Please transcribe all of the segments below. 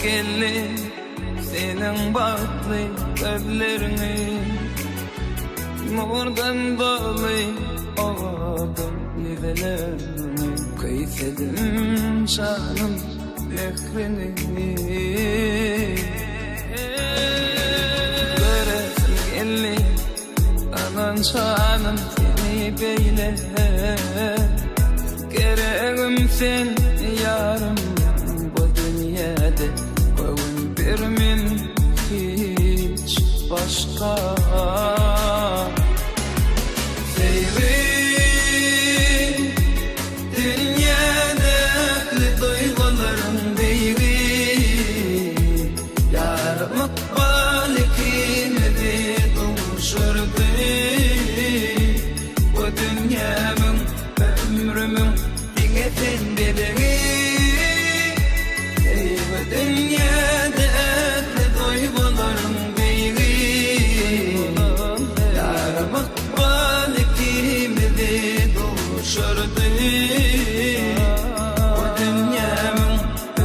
geldi seniň bagtly gözleriňi Nurdan doly owadan ýüzleriňi Küýsedim janym mähriňi Göresim geldi aman janym seni beýle Geregim sen ýarym bu dünýäde Göwün bermen hiç başga. Söýgi dünýäde ähli duýgularyň beýigi Ýarym ykbal ikimizi duşurdy Bu dünýämiň Ömrümiň diňe sen bezegi Söýgi dünýäde ähli duýgularyň beýigi Ýarym ykbal ikimizi duşurdy Bu dünýämiň,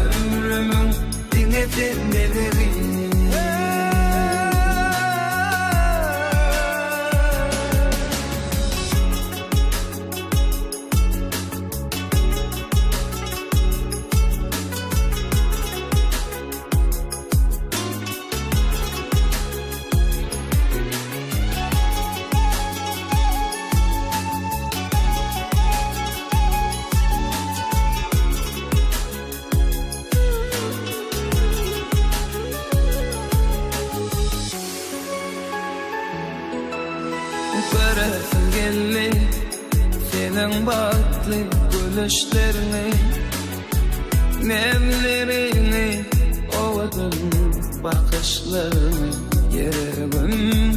ömrümiň diňe sen bezegi. Göresim geldi seniň bagtly gülüşleriňi, Nemleriňi, owadan bakyşlaryňy Ýüregim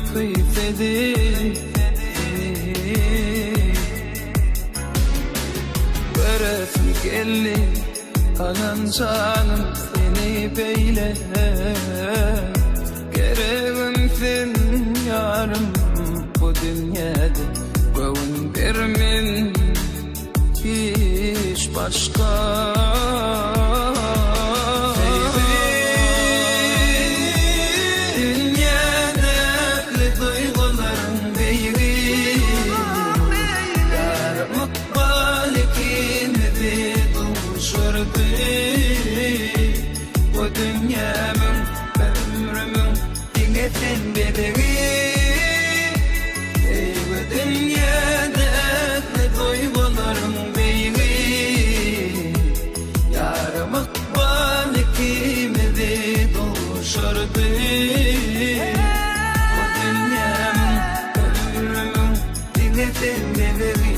küýsedi seni. Göresim geldi Anam janym seni beýle Geregim sen ýarym bu dünýäde Göwün bermen hiç başga. Söýgi dünýäde ähli duýgularyň beýigi Ýarym ykbal ikimizi duşurdy Bu dünýämiň Ömrümiň diňe sen bezegi Söýgi dünýäde ähli duýgularyň beýigi Ýarym ykbal ikimizi duşurdy Bu dünýämiň ömrümiň diňe sen bezegi.